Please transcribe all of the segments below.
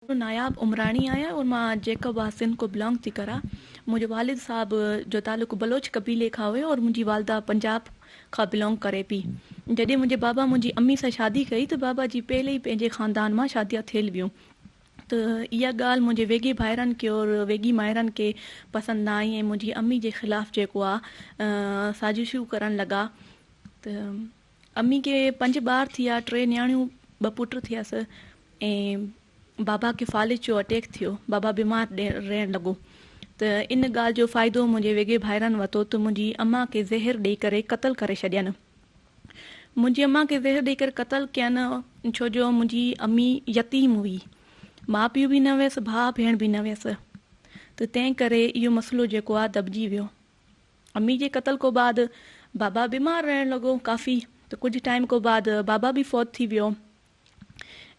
ناياب عمراڻي آهيان اور مان جيڪب آباد سنڌ کو بلانگ ٿي ڪران. منهنجو والد صاحب جو تعلق بلوچ قبيلي کان هيو اور منهنجي والده پنجاب کان بلانگ ڪري پي. جڏهن منهنجي بابا منهنجي امي سان شادي ڪئي ته بابا جي پهلي ئي پنهنجي خاندان مان شاديان ٿيل ويون ته اها ڳالهه منهنجي ويڳي ڀائرن کي اور ويڳي مائرن کي پسند نه آئي ۽ منهنجي امي جي خلاف جيڪو آ سازشون ڪرڻ لڳا ته امي کي پنج ٻار ٿيا ٽي نياڻيون ٻه پٽ ٿيس ۽ بابا کي فالج جو اٽيڪ ٿيو بابا بيمار رهڻ لڳو ته ان ڳالهه جو فائدو منهنجي ويڳي ڀائرن ورتو ته منهنجي امان کي زهر ڏئي ڪري قتل ڪري ڇڏين منهنجي امان کي زهر ڏئي ڪري قتل ڪين ڇو جو منهنجي امي يتيم هئي ماء پيء به نه هيس ڀاء ڀيڻ به نه هيس ته تنهن ڪري اهو مسئلو جيڪو آهي دٻجي ويو امي جي قتل کو بعد بابا بيمار رهڻ لڳو ڪافي ته ڪجهه ٽائيم کو بعد بابا به فوت ٿي ويو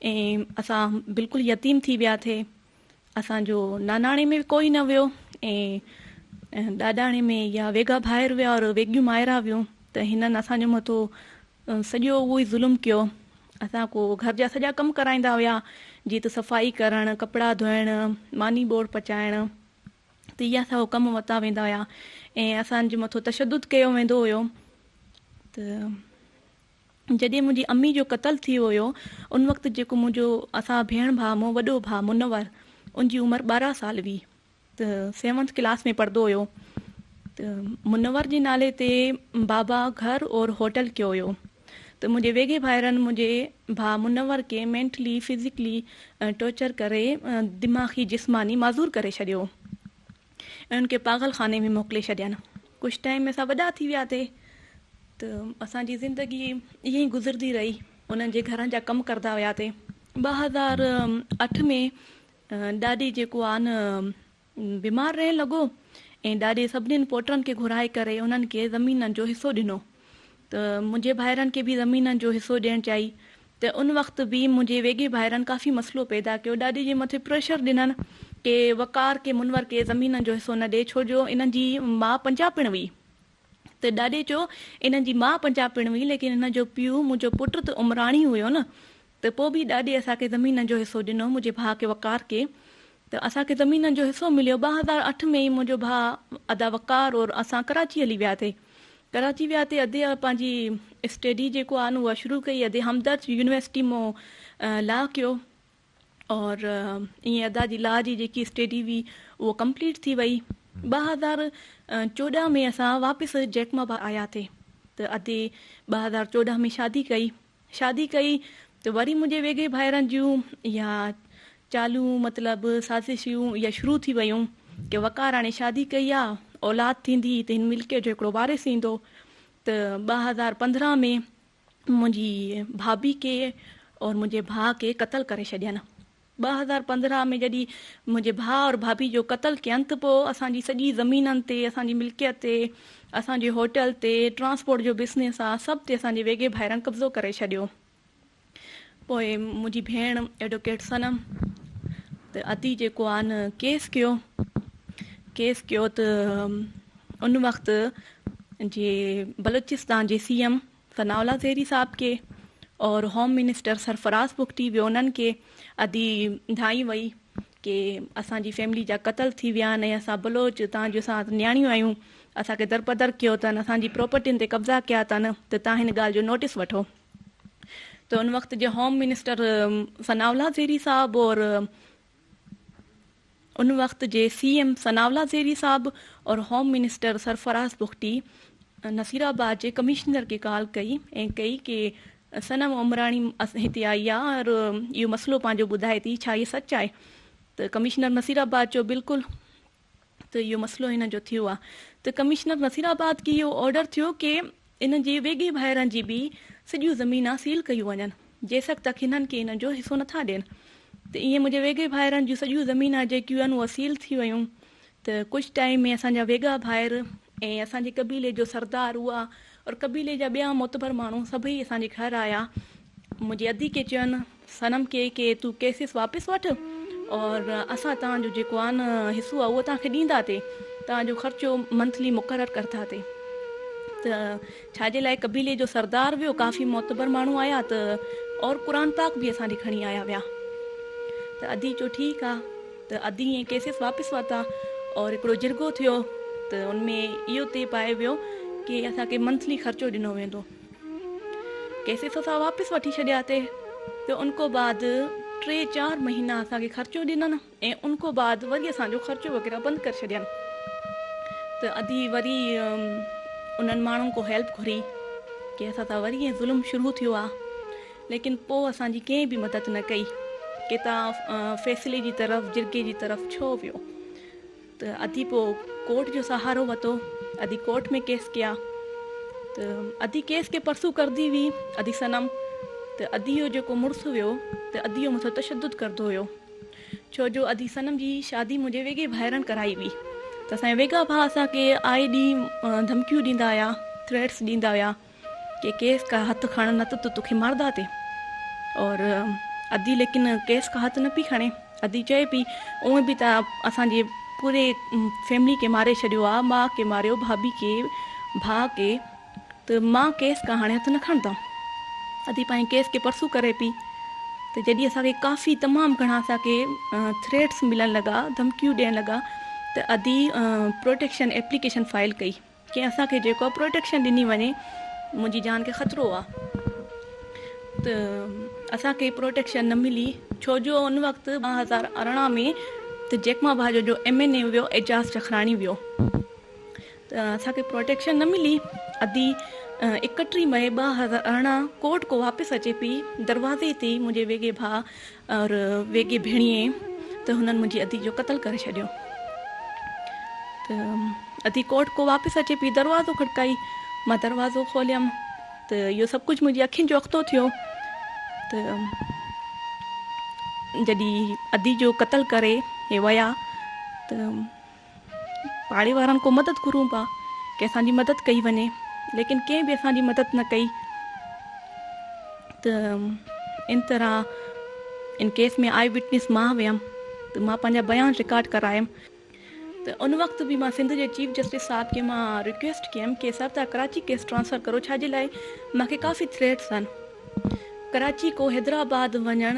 ۽ اسان بلڪل يتيم ٿي ويا ٿي اسان جو ناناڻي ۾ به ڪوئي نه ويو ۽ ڏاڏاڻي ۾ يا ويڳا ڀائر ويا اور ويڳيون مائرا ويون ته هنن اسان جو مٿو سڄو اهو ئي ظلم ڪيو اسان کو گهر جا سڄا ڪم ڪرائيندا هيا جيئن ته صفائي ڪرڻ ڪپڙا ڌوئڻ ماني ٻوڙ پچائڻ ته اها سڀ ڪم ورتا ويندا هيا ۽ اسان جي مٿو تشدد ڪيو ويندو هيو ته جڏهن منهنجي امي جو قتل ٿي ويو هيو ان وقت جيڪو منهنجو اسان ڀيڻ ڀاء مون وڏو ڀاء منور ان جي عمر 12 سال هئي ته سيونٿ ڪلاس ۾ پڙهندو هيو ته منور جي نالي تي بابا گهر اور هوٽل ڪيو هيو ته منهنجي ويڳي ڀائرن منهنجي ڀاء منور کي مينٽلي فزيڪلي ٽارچر ڪري دماغي جسماني معذور ڪري ڇڏيو ۽ ان کي پاڳل خاني ۾ موڪلي ڇڏين. ڪجهه ٽائيم ۾ اسان وڏا ٿي ويا تي ته اسان جي زندگي ائين ئي گذرندي رهي انهن جي گهرن جا ڪم ڪردا ويا تي. 2008 ۾ ڏاڏي جيڪو آ نه بيمار رهڻ لڳو ۽ ڏاڏي سڀنين پوٽن کي گهرائي ڪري انهن کي زمينن جو حصو ڏنو ته منهنجي ڀائرن کي به زمينن جو حصو ڏيڻ چاهي ته ان وقت به منهنجي ويڳي ڀائرن ڪافي مسئلو پيدا ڪيو ڏاڏي جي مٿي پريشر ڏنن ڪي وقار ڪي منور کي زمينن جو حصو نه ڏي ڇو جو انهن جي ماء پنجاپڻ هئي ته ڏاڏي چيو انهن جي ماء پنجاپڻ هئي ليڪن انهن جو پيء منهنجو پٽ ته عمراڻي هيو نه ته پوء به ڏاڏي اسان کي زمينن جو حصو ڏنو، منهنجي ڀاء کي وقار کي ته اسان کي زمينن جو حصو مليو، 2008 ۾ ئي منهنجو ڀاء ادا وقار اور اسان ڪراچي هلي ويا ٿي، ڪراچي ويا ٿي ادي پنهنجي اسٽيڊي جيڪو آ نه اها شروع ڪئي ادي همدرد يونيورسٽي مون لا ڪيو اور ائين ادا جي لا جي جيڪي اسٽيڊي هئي اهو ڪمپليٽ ٿي وئي، 2014 ۾ اسان واپس جيڪب آباد آيا ٿي ته ادي 2014 ۾ شادي ڪئي. شادي ڪئي ته وري منهنجي ويڳي ڀائرن جون اها چالون مطلب سازشون اها شروع ٿي ويون ڪي وقار هاڻي شادي ڪئي آ اولاد ٿيندي ته هن ملڪيت جو هڪڙو وارث ايندو ته 2015 ۾ منهنجي ڀاڀي کي اور منهنجي ڀاء کي قتل ڪري ڇڏين. 2015 ۾ جڏهن منهنجي ڀاء اور ڀاڀي جو قتل ڪين ته پوء اسان جي سڄي زمينن تي اسان جي ملڪيت تي اسان جي هوٽل تي ٽرانسپورٽ جو بزنس آ سڀ تي اسان جي ويڳي ڀائرن قبضو ڪري ڇڏيو پوء منهنجي ڀيڻ ايڊوڪيٽ صنم ته ادي جيڪو آ نه ڪيس ڪيو ڪيس ڪيو ته ان وقت جي بلوچستان جي سي ايم ثناء الله زهري صاحب کي اور هوم منسٽر سرفراز بگٽي به انهن کي ادي ڌائي وئي ڪي اسان جي فيملي جا قتل ٿي ويا آهن ۽ اسان بلوچ تان جو اسان نياڻيون آهيون اسان کي درپدر ڪيو اٿن اسان جي پراپرٽين تي قبضا ڪيا اٿن ته تان هن ڳالهه جو نوٽس وٺو ته ان وقت جي هوم منسٽر ثناء الله زهري صاحب اور ان وقت جي سي ايم ثناء الله زهري صاحب اور هوم منسٽر سرفراز بگٽي نصير آباد جي ڪمشنر کي ڪال ڪئي ۽ ڪئي ڪي صنم عمراڻي هتي آئي آ اور اهو مسئلو پنهنجو ٻڌائي ٿي ڇا اهي سچ آهي ته ڪمشنر نصير آباد چيو بلڪل ته اهو مسئلو هن جو ٿيو آ ته ڪمشنر نصير آباد کي اهو آرڊر ٿيو ڪي انهن جي ويڳي ڀائرن جي به سڄيون زمينان سيل ڪيون وڃن، جيسڪ تڪ هنن کي انهن جو حصو نٿا ڏين. ته ائين منهنجي ويڳي ڀائرن جون سڄيون زمينان جيڪيون آهن اهي سيل ٿي ويون ته ڪجهه ٽائيم ۾ اسان جا ويڳا ڀائر ۽ اسان جي قبيلي جو سردار هئا اور قبيلي جا ٻيا معتبر ماڻهو سڀئي اسان جي گهر آيا منهنجي ادي کي چين صنم کي ڪي تون ڪيسز واپس وٺ اور اسان توهان جو جيڪو آ نه حصو آ اهو توهان کي ڏيندا تي توهان جو خرچو منٿلي مقرر ڪردا تي ته ڇا جي لاء قبيلي جو سردار ويو ڪافي معتبر ماڻهو آيا ته اور قرآن پاڪ به اسان ڏي کڻي آيا ويا ته ادي چيو ٺيڪ آ ته ادي ائين ڪيسز واپس ورتا اور هڪڙو جرڳو ٿيو ته ان ۾ اهو طئي پائي ويو ڪي اسان کي منٿلي خرچو ڏنو ويندو. ڪيسز اسان واپس وٺي ڇڏيا تي ته ان کو بعد ٽي چار مهينا اسان کي خرچو ڏنن ۽ ان کو بعد وري اسان جو خرچو وغيره بند ڪري ڇڏين ته ادي وري انهن ماڻهن کو هيلپ گهري ڪي اسان سان وري ائين ظلم شروع ٿيو آ ليڪن پو اسان جي ڪنهن به مدد نه ڪئي ڪي تان فيصلي جي طرف جرگي جي طرف ڇو ويو ته ادي پوء ڪورٽ جو سهارو ورتو ادي ڪورٽ ۾ ڪيس ڪيا ته ادي ڪيس کي پرسو ڪردي هئي ادي صنم ته ادي جو جيڪو مڙس هيو ته ادي جو مٿان تشدد ڪردو هيو ڇو جو ادي صنم جي شادي منهنجي ويڳي ڀائرن ڪرائي هئي ته اسان جا ويڳا ڀاء اسان کي آئي ڏينهن ڌمڪيون ڏيندا هيا ٿريٽس ڏيندا هيا ڪي ڪيس کا هٿ کڻ نه ته توکي ماردا تي اور ادي ليڪن ڪيس کا هٿ نه پي کڻي ادي چئي پي اونئن به ته اسان جي پوري فيملي کي ماري ڇڏيو آ ماء کي ماريو ڀاڀي کي ڀاء کي ته مان ڪيس کا هاڻي هٿ نه کڻندم ادي پنهنجي ڪيس کي پرسو ڪري پي ته جڏهن اسان کي ڪافي تمام گهڻا اسان کي ٿريٽس ملڻ لڳا ڌمڪيون ڏيڻ لڳا ته ادي پروٽيڪشن ايپليڪيشن فائل ڪئي ڪي اسان کي جيڪو آ پروٽيڪشن ڏني وڃي منهنجي جان کي خطرو آ ته اسان کي پروٽيڪشن نه ملي ڇو جو ان وقت 2018 ۾ ته جيڪما ڀاڄو جو ايم اين اي ويو اعجاز چکراڻي ويو ته اسان کي پروٽيڪشن نه ملي ادي 31 مئي 2018 ڪورٽ کو واپس اچي پي دروازي تي منهنجي ويڳي ڀاء اور ويڳي ڀيڻيء ته هنن منهنجي ادي جو قتل ڪري ڇڏيو ته ادي ڪورٽ کان واپس اچي پئي دروازو کڙڪائي مان دروازو کوليم ته اهو سڀ ڪجهه منهنجي اکين جو اختو ٿيو ته جڏهن ادي جو قتل ڪري هي ويا ته پاڙي وارن کان مدد گهرون پيا ڪي اسان جي مدد ڪئي وڃي ليڪن ڪنهن به اسان جي مدد نه ڪئي ته ان طرح ان ڪيس ۾ آئي وٽنس مان ويم ته مان پنهنجا بيان رڪارڊ ڪرايم ته ان وقت به مان سنڌ جي چيف جسٽس صاحب کي مان رڪويسٽ ڪيم ڪي سر تان ڪراچي ڪيس ٽرانسفر ڪرو ڇا جي لاء مان کي ڪافي ٿريٽس آهن ڪراچي کو حيدرآباد وڃڻ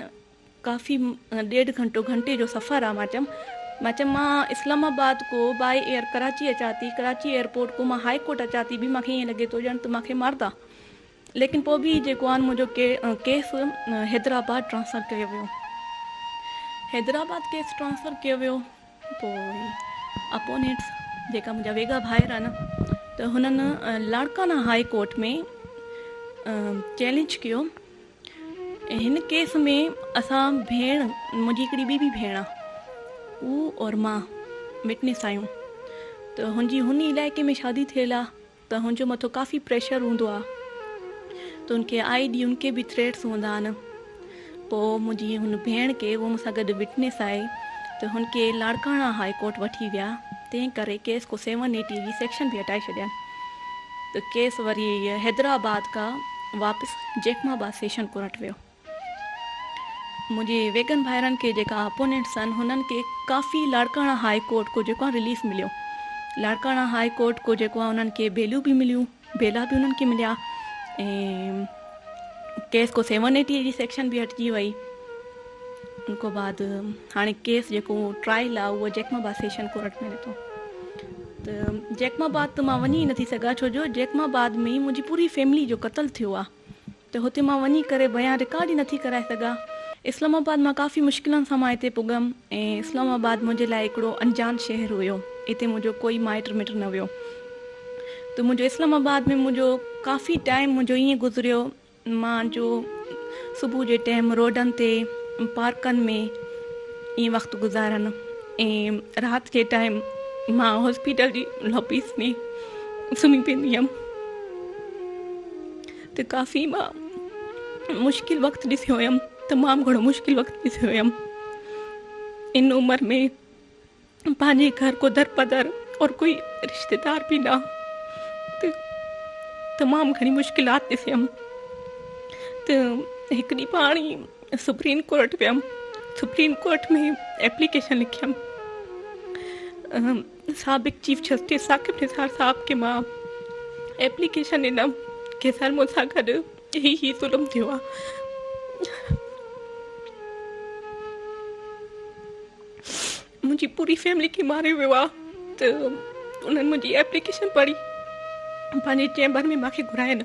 ڪافي ڏيڍ گهنٽو گهنٽي جو سفر آ مان چيم مان چيم مان اسلام آباد کو باء ايئر ڪراچي اچان ٿي ڪراچي ايئرپورٽ کو مان هائي ڪورٽ اچان ٿي به مان کي ائين لڳي ٿو ڄڻ ته مان کي ماردا ليڪن پوء به جيڪو آن منهنجو ڪيس حيدرآباد ٽرانسفر ڪيو ويو حيدرآباد ڪيس ٽرانسفر ڪيو ويو پوء اپونينٽس جيڪا منهنجا ويڳا ڀائر آهن ته هنن لاڙڪانا هائي ڪورٽ ۾ چئلينج ڪيو هن ڪيس ۾ اسان ڀيڻ منهنجي هڪڙي ٻي به ڀيڻ آ هو اور مان وٽنس آهيون ته هن جي هن علائقي ۾ شادي ٿيل آ ته هن جو مٿو ڪافي پريشر هوندو آ ته هن کي آئي ڏينهن هن کي به ٿريٽس هوندا آهن پو منهنجي هن ڀيڻ کي هو مون سان گڏ وٽنس آهي ته هن کي لاڙڪاڻا هاء ڪورٽ وٺي ويا تنهن ڪري ڪيس ڪو سيون ايٽي جي سيڪشن به هٽائي ڇڏيا ته ڪيس وري حيدرآباد کان واپس جيڪب آباد سيشن ڪورٽ ويو. منهنجي ويگن ڀائرن کي جيڪا اپونينٽس آهن هنن کي ڪافي لاڙڪاڻا هاء ڪورٽ کو جيڪو آهي رليف مليو. لاڙڪاڻا هاء ڪورٽ کو جيڪو آهي انهن کي بيليون به مليون بيلا به انهن کي مليا ۽ ڪيس کو سيون ايٽي جي سيڪشن به هٽجي وئي. ان کان بعد هاڻي ڪيس جيڪو ٽرائل آ اهو جيڪب آباد سيشن ڪورٽ ۾ هلي ٿو ته جيڪب آباد ته مان وڃي ئي نٿي سگهان ڇو جو جيڪب آباد ۾ منهنجي پوري فيملي جو قتل ٿيو آ ته هتي مان وڃي ڪري بيان رڪارڊ ئي نٿي ڪرائي سگهان اسلام آباد مان ڪافي مشڪلن سان مان هتي پڳم ۽ اسلام آباد منهنجي لاء هڪڙو انجان شهر هيو هتي منهنجو ڪوئي مائٽ مٽ نه هيو ته منهنجو اسلام آباد ۾ منهنجو ڪافي ٽائيم منهنجو ائين گذريو مان جو صبح جي ٽيم روڊن تي پارڪن ۾ ائين وقت گذارن ۽ رات جي ٽائيم مان هاسپيٽل جي لابيز ۾ سمهي پوندي هيم ته ڪافي مان مشڪل وقت ڏسيو هيم تمام گهڻو مشڪل وقت ڏسيو هيم ان عمر ۾ پنهنجي گهر ڪو در پدر اور ڪوئي رشتيدار به نه ته تمام گهڻي مشڪلات ڏسيم ته هڪ ڏينهن پاڻ ئي سپريم ڪورٽ ويم سپريم ڪورٽ ۾ ايپليڪيشن لکيم سابق چيف جسٽس ثاقب نثار صاحب کي مان ايپليڪيشن ڏنم ڪي سر مون سان گڏ هي هي ظلم ٿيو آهي. منهنجي پوري فيملي کي ماريو ويو آهي ته انهن منهنجي ايپليڪيشن پڙهي پنهنجي چيمبر ۾ مونکي گهراين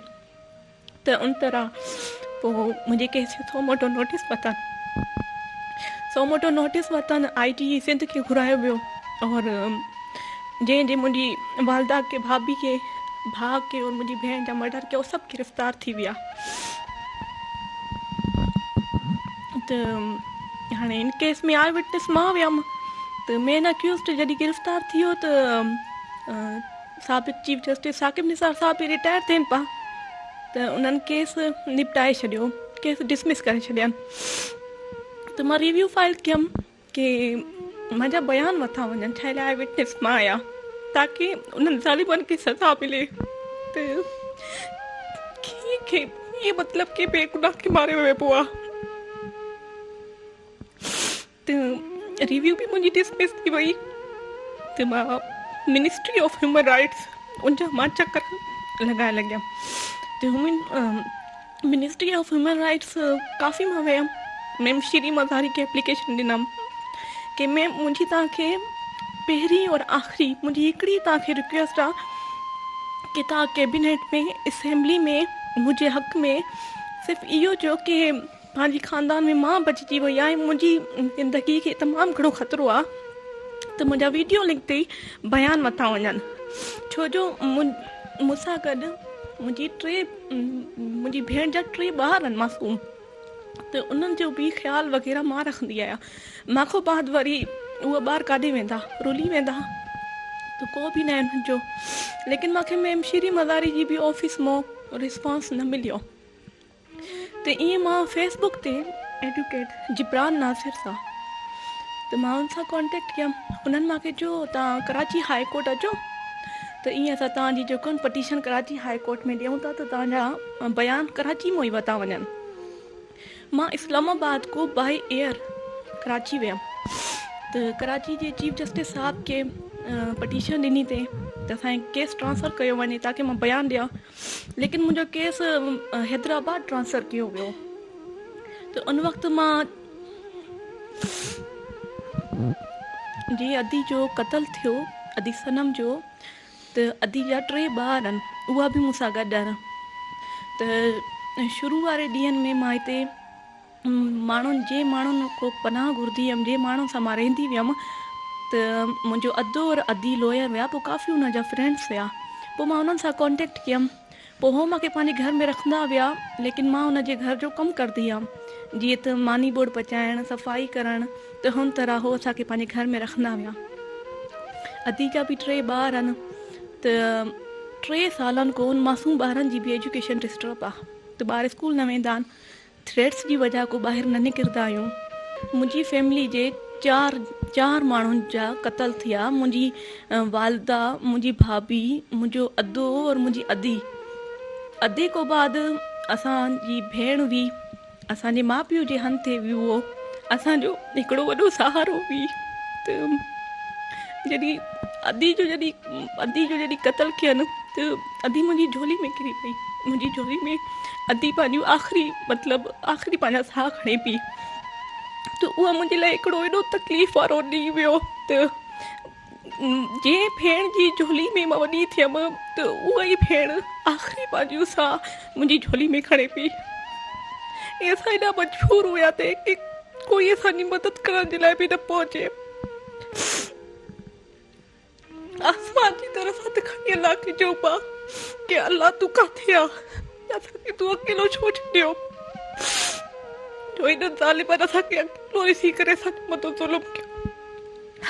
ته ان طرح پوء منهنجي ڪيس جو سو موٽو نوٽيس ورتن سو موٽو نوٽيس ورتن آء جي سنڌ کي گهرايو ويو اور جنهن جي منهنجي والده کي ڀاڀي کي ڀاء کي اور منهنجي ڀيڻ جا مرڊر ڪيو سڀ گرفتار ٿي ويا ته هاڻي ان ڪيس ۾ آء وٽنس مان ويم ته مين اڪيوزڊ جڏهن گرفتار ٿي ويو ته سابق چيف جسٽس ثاقب نثار صاحب به رٽائر ٿين پيا ته انهن ڪيس نپٽائي ڇڏيو ڪيس ڊسمس ڪري ڇڏيان ته مان ريويو فائل ڪيم ڪي منهنجا بيان وٺا وڃن ڇا لاء آء وٽنس مان آهيان تاڪي انهن ظالمن کي سزا ملي ته کي مطلب ڪي بي گناهه کي ماريو ويو آهي ته ريويو به منهنجي ڊسمس ٿي وئي ته مان منسٽري آف هيومن رائٽس ان جا مان چڪر لڳائڻ لڳيم ته منسٽري آف هيومن رائٽس ڪافي مان ويم ميم شيرين مزاري کي ايپليڪيشن ڏنم ڪي ميم منهنجي توهان کي پهرين اور آخري منهنجي هڪڙي توهان کي رڪويسٽ آ ڪي توهان ڪيبينيٽ ۾ اسيمبلي ۾ منهنجي حق ۾ صرف اهو چئو ڪي پنهنجي خاندان ۾ مان بچجي وئي آهيان منهنجي زندگي کي تمام گهڻو خطرو آهي ته منهنجا ويڊيو لنڪ تي بيان وتا وڃن ڇو جو مون سان گڏ منهنجي ٽي منهنجي ڀيڻ جا ٽي ٻار آهن معصوم ته انهن جو به خيال وغيره مان رکندي آهيان مان کان بعد وري اهي ٻار ڪاڏي ويندا رلي ويندا ته ڪو به ناهي انهن جو ليڪن مونکي ميم شيري مزاري جي به آفيس مان رسپانس نه مليو ته ائين مان فيس بڪ تي ايڊوڪيٽ جبران ناصر سان ته مان ان سان ڪانٽيڪٽ ڪيم انهن مان کي چيو توهان ڪراچي هاء ڪورٽ اچو ته ائين اسان توهان جي جيڪو پٽيشن ڪراچي هاء ڪورٽ ۾ ڏيون ٿا ته توهان جا بيان ڪراچي مان ئي ورتا وڃن مان اسلام آباد کو باء ايئر ڪراچي ويم ته ڪراچي جي چيف جسٽس صاحب کي پٽيشن ڏني تي ته اسان ڪيس ٽرانسفر ڪيو وڃي تاڪه مان بيان ڏيان ليڪن منهنجو ڪيس حيدرآباد ٽرانسفر ڪيو ويو ته ان وقت مان جي ادي جو قتل ٿيو ادي صنم جو ته ادي جا ٽي ٻار آهن اها به مون سان گڏ آهن ته شروع واري ڏينهن ۾ مان هتي ماڻهن جي ماڻهن کو پناهه گهرندي هيم جي ماڻهن سان مان رهندي ويم ته منهنجو ادو اور ادي لوئر هيا پوء ڪافي انهن جا فرينڊس هيا پوء مان انهن سان ڪانٽيڪٽ ڪيم پوء هو مونکي پنهنجي گهر ۾ رکندا ويا ليڪن مان ان جي گهر جو ڪم ڪردي هيم جيئن ته ماني ٻوڙ پچائڻ صفائي ڪرڻ ته هن طرح هو اسان کي پنهنجي گهر ۾ رکندا ويا ادي جا به ٽي ٻار آهن ته ٽي سالن کان ان معصوم ٻارن جي به ايجوڪيشن ڊسٽرب آهي ته ٻار اسڪول نه ويندا آهن ٿريٽس جي وجه کان ٻاهر نه نڪردا آهيون. منهنجي فيملي جي چار چار ماڻهن جا قتل ٿيا منهنجي والده منهنجي ڀاڀي منهنجو ادو اور منهنجي ادي ادي کو بعد اسان جي ڀيڻ هئي اسان جي ماء پيء جي هنڌ تي هئي اهو اسان جو هڪڙو وڏو سهارو هئي ته جڏهن ادي جو جڏهن ادي جو جڏهن قتل ڪين ته ادي منهنجي جهولي ۾ ڪري پئي منهنجي جهولي ۾ ادي پنهنجو آخري مطلب آخري پنهنجا ساهه کڻي پئي ته اها منهنجي لاء هڪڙو ايڏو تڪليف وارو ڏينهن هيو ته جنهن ڀيڻ جي جهولي ۾ مان وڏي ٿيم ته اها ئي ڀيڻ آخري پنهنجو ساهه منهنجي جهولي ۾ کڻي پئي ۽ اسان ايڏا مجبور هيا ته ڪوئي اسان جي مدد ڪرڻ جي لاء به نه پهچي. آسمان جي طرف هٿ کڻي الله کي چئون پيا ڪي الله تون ڪاٿي آ اسان کي تون اڪيلو ڇو ڇڏيو جو انهن ظالمن اسان کي اڪيلو ڏسي ڪري اسان جي مٿان ظلم ڪيو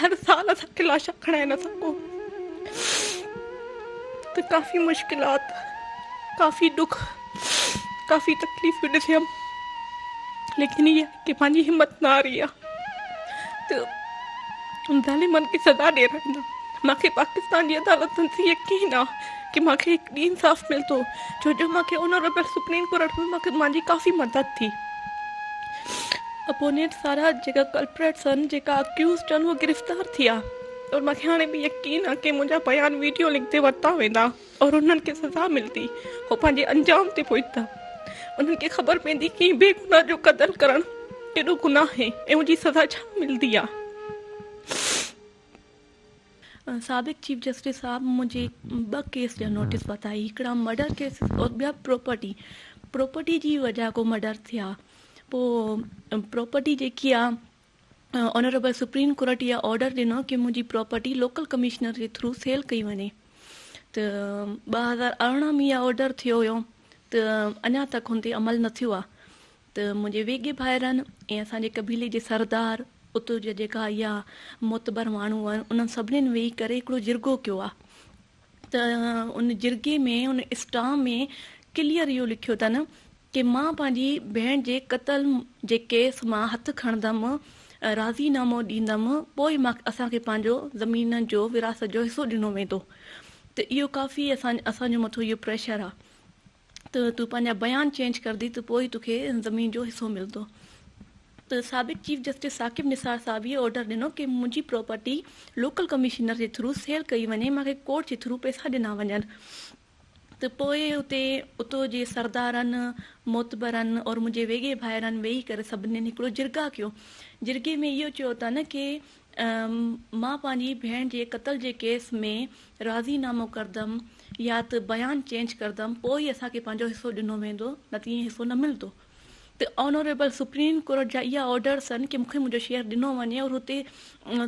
هر سال اسان کي لاشا کڻائن اسان کو ته ڪافي مشڪلات ڪافي ڏک ڪافي تڪليفون ڏسيم ليڪن هي ڪي پنهنجي همت نه هاري آ ته ظالمن کي سزا ڏيارائيندا مانکي پاڪستان جي عدالتن تي يقين آ ڪي مانکي هڪ ڏينهن انصاف ملندو ڇو جو مانکي آنريبل سپريم ڪورٽ ۾ مانکي مانجي ڪافي مدد ٿي اپونينٽ سارا جيڪا ڪلپريٽس آهن جيڪا اڪيوزڊ آهن اهي گرفتار ٿيا اور مانکي هاڻي به يقين آ ڪي منهنجا بيان ويڊيو لنڪ تي ورتا ويندا اور انهن کي سزا ملندي هو پنهنجي انجام تي پهچندا انهن کي خبر پوندي ڪي بي گناهه جو قتل ڪرڻ ڪيڏو گناهه آهي ۽ ان جي سزا ڇا ملندي آهي. سابق چيف جسٽس صاحب منهنجي ٻه ڪيس جا نوٽيس ورتا هڪڙا مرڊر ڪيس اور ٻيا پراپرٽي پراپرٽي جي وجه کو مرڊر ٿيا پو پراپرٽي جيڪي آ آنريبل سپريم ڪورٽ اها آرڊر ڏنو ڪي منهنجي پراپرٽي لوڪل ڪمشنر جي ٿرو سيل ڪئي وڃي ته 2018 ۾ اها آرڊر ٿيو هيو ته اڃا تڪ هن تي عمل نه ٿيو آ ته منهنجي ويڳي ڀائرن ۽ اسان جي قبيلي جي سردار اتو جا جيڪا اها معتبر ماڻهو آهن انهن سڀنين ويهي ڪري هڪڙو جرڳو ڪيو آ ته ان جرڳي ۾ ان اسٽام ۾ ڪليئر اهو لکيو اٿن ڪي مان پنهنجي ڀيڻ جي قتل جي ڪيس مان هٿ کڻندم راضي نامو ڏيندم پوء مان اسان کي پنهنجو زمين جو وراثت جو حصو ڏنو ويندو ته اهو ڪافي اسان اسان جو مٿو اهو پريشر آ ته تون پنهنجا بيان چينج ڪردي ته پوء ئي توکي زمين جو حصو ملندو ته سابق چيف جسٽس ثاقب نثار صاحب اهو آرڊر ڏنو ڪي منهنجي پراپرٽي لوڪل ڪمشنر جي ٿرو سيل ڪئي وڃي مان کي ڪورٽ جي ٿرو پئسا ڏنا وڃن ته پوء اتي اتو جي سردارن معتبرن اور منهنجي ويڳي ڀائرن ويهي ڪري سڀنين هڪڙو جرگا ڪيو جرگي ۾ اهو چيو اٿن ڪي مان پنهنجي ڀيڻ جي قتل جي ڪيس ۾ راضي نامو ڪردم يا ته بيان چينج ڪردم پوء ئي اسان کي پنهنجو حصو ڏنو ويندو نه ته ائين حصو نه ملندو ته آنريبل سپريم ڪورٽ جا اها آرڊرس آهن ڪي مون کي منهنجو شيئر ڏنو وڃي اور هتي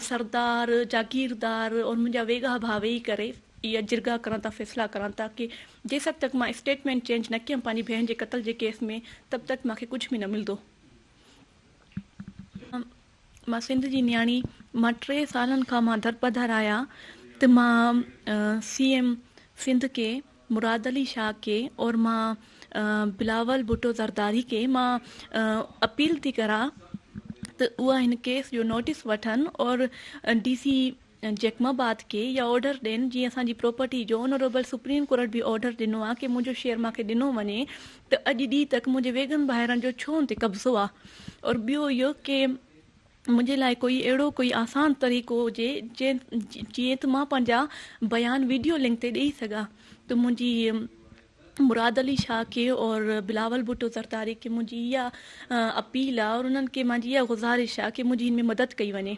سردار جاگيردار اور منهنجا ويڳا ڀاء ويهي ڪري اها جرگا ڪرن ٿا فيصلا ڪرن ٿا ڪي جيسب تڪ مان اسٽيٽمينٽ چينج نه ڪيم پنهنجي ڀيڻ جي قتل جي ڪيس ۾ تب تڪ مان کي ڪجهه به نه ملندو. مان سنڌ جي نياڻي مان ٽي سالن کان مان درپدر آهيان ته مان سي ايم سنڌ کي مراد علي شاهه کي اور مان بلاول ڀٽو زرداري کي مان اپيل ٿي ڪران ته اها هن ڪيس جو نوٽيس وٺن اور ڊي سي جيڪب آباد کي اها آرڊر ڏين جيئن اسان جي پراپرٽي جو آنريبل سپريم ڪورٽ به آرڊر ڏنو آهي ڪي منهنجو شيئر مان کي ڏنو وڃي ته اڄ ڏينهن تڪ منهنجي ويڳن ڀائرن جو ڇو ان تي قبضو آهي اور ٻيو اهو ڪي منهنجي لاء ڪوئي اهڙو ڪوئي آسان طريقو هجي جنهن جيئن ته مان پنهنجا بيان ويڊيو لنڪ تي ڏئي سگهان ته منهنجي مراد علي شاهه کي اور بلاول ڀٽو زرداري کي منهنجي اها اپيل آهي اور انهن کي منهنجي اها گذارش آهي ڪي منهنجي هن ۾ مدد ڪئي وڃي.